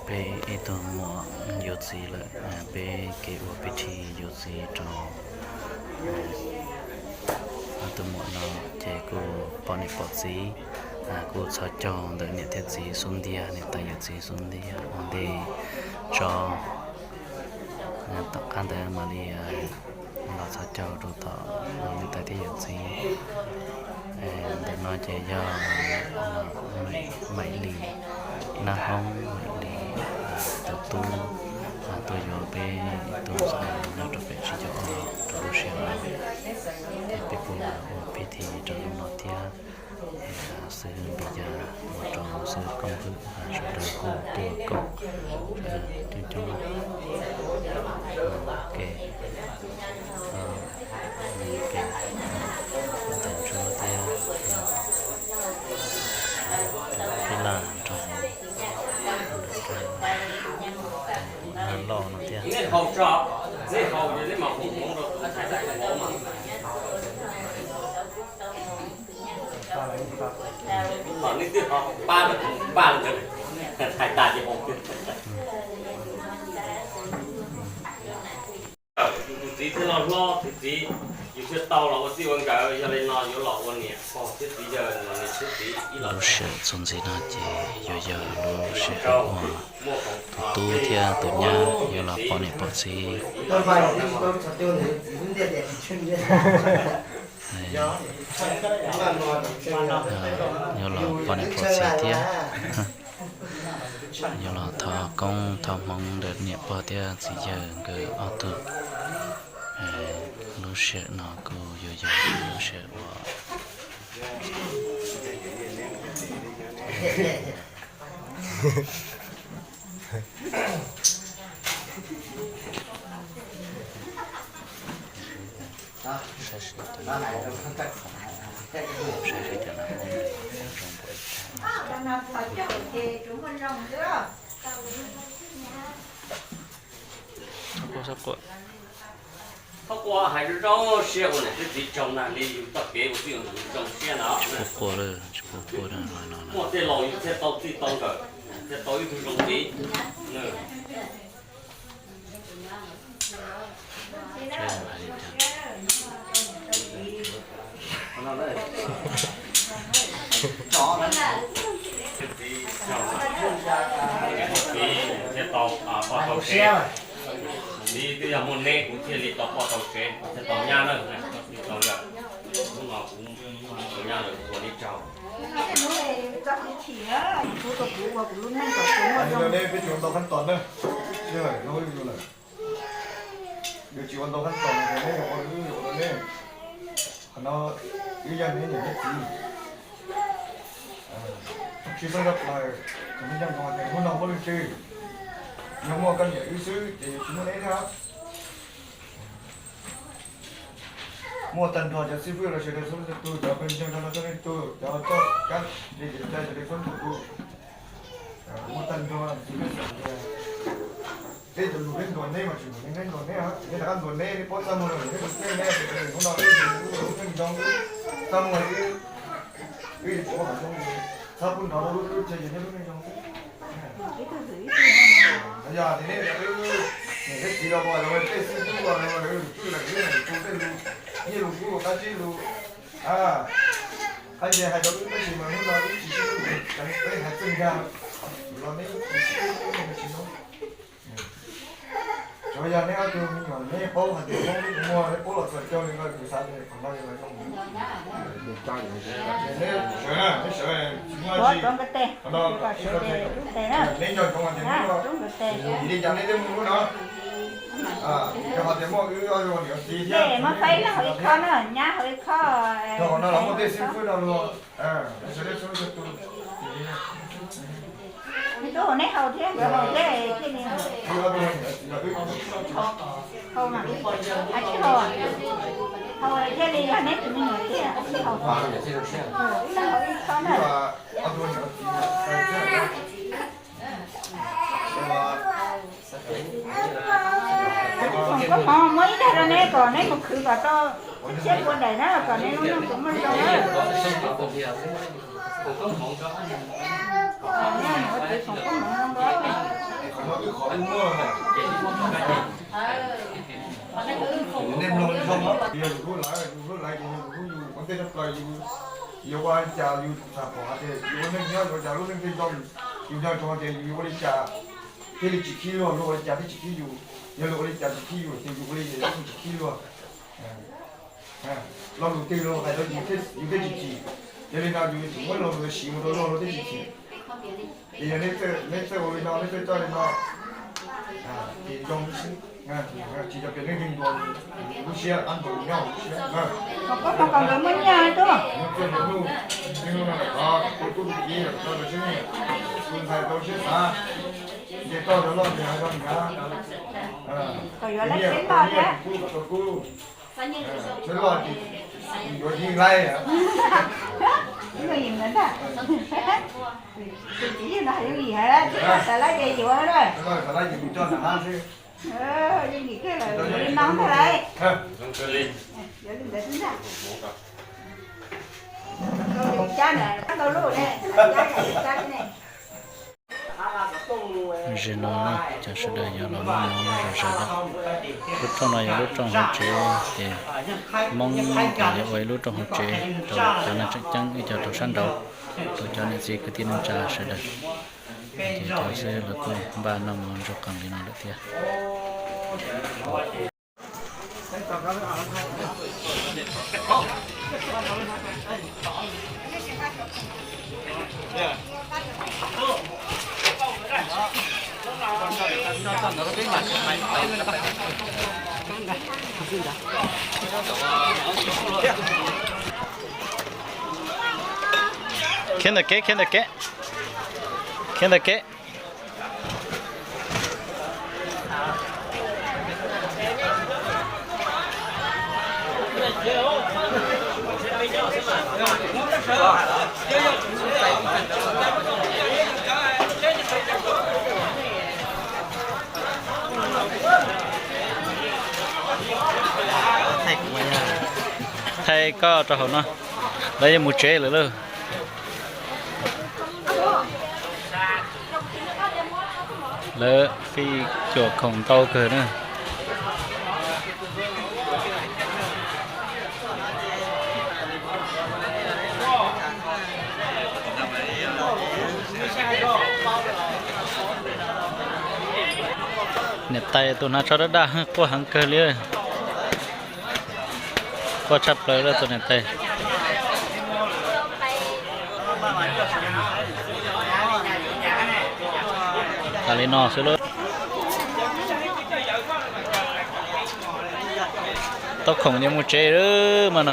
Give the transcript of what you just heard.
Peb ib tug muam yuav txiv lawm, peb kev ua pib thi yuav txiv rau tus muam no, ces kuj poj niam poj txiv, kuj txhos caug ntawm niam thiab txiv xub ntiag, niam tais yawm txiv xub ntiag ua ntej tso. Tom qab ntawd mam li los txhos caug rau tom niam tais thiab yawm txiv. Ntawm no ces yog Maim Lis, Nab Hoob Maim Lis tus tub, tuaj yuav peb ib tug ntxhais nyob rau peb tsis caum ob rau lub sij hawm no, ces peb kuj ua pib thi rau hnub no thiab. Xib hwb Npis Yaj ua rau xib hwb Koob Hwm, sawv daws kuj tuaj koom, sawv daws coob coob. Ok, ok, tus ntsuab thiab tus phib laj rau tus nag loj no thiab. Tus txiv thiaj loj hlob, tus txiv yus thiaj tau los ua txij ua nkawm, yog li no yuav los ua niam pog thiab txiv yawg, niam thiab txiv ib los. Lub sij hawm txuas ntxiv no ces yuav yog lub sij hawm uas tus tub thiab tus nyab yuav los pom niam pom txiv. Yuav los poj niam poj txiv thiab, yuav los thov koob thov hmoov ntawm niam pog thiab txiv yawg nkawd ob tug. Lub sij hawm no kuj yuav yog lub sij hawm uas Txhob quaj, hais zoo zoo siab ua niam thiab txiv tsaug nag li yus txoj kev ua txij ua nkawm zoo siab no. Tsis quaj quaj lawm, tsis quaj quaj lawm, muaj tej laus yus thiaj tau txij tau nkawm, thiaj tau ib tug zoo txiv. Txiv thiaj tau poj tau sev, txiv twb yog muaj neb kuv thiaj li tau poj tau sev, kuv thiaj tau nyab lawm, tau yawm. Hnub no kuv tau nyab lawm, ua li tsaug. Peb tsis ua ntau khab tos na, peb tsis ua ntau khab tos, neb ua neb, qhov no wb yog neb niam neb txiv. Tsis txhob nco plaws, tus me nyuam no tias hnub no muaj leej twg, yog muaj koj niam wb xwb ces yuav tsis muaj neb thiab. Muaj tag nrho cov xib fwb los sawv daws txhua leej txhua tus, cov phooj ywg los sawv daws txhua leej txhua tus, cov txoj kab nce kev cai sawv daws txhua leej txhua tus. Muaj tag nrho, peb cov lus peb ntuas neb mas tsis ntuas neb, neb ntuas neb, neb rov qab ntuas neb, neb paub txaj muag los neb tus kheej, neb tus kheej, hnub no wb tus kheej zoo, txaj muag wb, wb yuav tsum ua kom zoo, txhob pub nrov rau lub teb chaws, yog neb lub neej zoo xwb. Yog tias neb, neb txiv los los tej xib fwb los tsuj lawm, wb tus tej lus, nyiaj lus kub qab zib lus, qab nce hais rau wb tab sis mas hnub no wb tsis sib hlub, peb hais txij nkag los neb tsis sib hlub, neb tsis hlub. Tsuas yog neb ob tug me nyuam neb paub hais tias Hmoob muaj, neb paub los txawm coj li no, kuv xav tias qhov no yog los zoo. Neb sawv, neb sawv, tsis muaj dab tsi. Qhov no kom ib qho txhais kom neb nco ntsoov hais tias hnub no, vim li cas neb thiaj muaj lub no, yog hais tias muaj wb ob tug niam txiv thiab, rau qhov no los muaj tej xib fwb no luag, sawv daws txhua leej txhua tus. Neb tub haus neb haus thiab, nkawd haus thiab thiaj li haus mas, tsis haus, haus thiaj li yog neb tus me nyuam tiag, tsis haus, wb leej haus ib txhob na. Foom koob hmoov muab ib daig rau neb kom neb mus khwv kom tau siab pua daim na, kom neb lub neej tsuas muaj zoo na. Foom koob hmoov rau, foom koob hmoov rau. No wb qhov wb muaj, nej mloog zoo, yog yus hlub lawv, yus hlub lawv ces yus hlub yus ua ntej tshaj plaws, yus yuav ua li cas yus xam pom hais tias yus ua neej nyob yuav ua cas lub neej thiaj zoo, yus nco ntsoov hais tias yus yuav ua li cas thiaj li tsis khib luag, luag ua li cas thiaj tsis khib yus, yog luag ua li cas tsis khib yus ces yus ua li ces yus tsis khib luag. Lo lus twg luag hais rau yus, yus thiaj tsis chim. Yog li no yus yuav tsum muab lo lus siv mus rau luag, luag thiaj tsis chim. Ces yog neb txawj ua li no, neb txawj coj li no, ces zoo xwb. Tsis yog tias neeg twg ntuas lub siab, qab ntuas nyob lub siab. Kom koj mus kom nkawd muaj nyiaj tub. Txawj hais lus, tus tub tus kiv, tau tus siab nyiam, tus ntxhais tau siab xav, ces tau cov loj ces hais rau nrad. Kom yuav lab siab loj thiab. Siab loj ces yuav yeej laib. Yooj yim ntag. Tus txiv yawg no hais yooj yim heev, tsis tau xav laib ces yuav na. Yooj yim kawg lawm, yuav li no ntag lauj. Yuav li ntawd xwb ntag. Koj cab na, cab ntau lub ne, cab cab ne. Zaum no cov sawv daws yog los muab mov zom zaws lawm. Lub rooj no yog lub rooj hauv tsev ces Hmoob ces yuav ua ib lub rooj hauv tsev rau cov neeg tseem ceeb, ib co rau sab nraud, rau cov niam txiv kwv tij neej tsa sawv daws. Ces cov xwb lawv kuj npaj noj mov ntsuag qees li no lawm thiab. Khiav ntawm kev, khiav ntawm kev, khiav ntawm kev. Thaij koj rau hauv no, lawv yuav mus tsev lawm lauj. Lawv fij cuam khoom ntau kawg na. Niam tais tus hnav tsho daj daj quaj heev kawg li. Quaj tshaj plaws lawm tus niam tais. Tas li no xwb lauj. Tau khoom yuav mus tsev lawm mas no.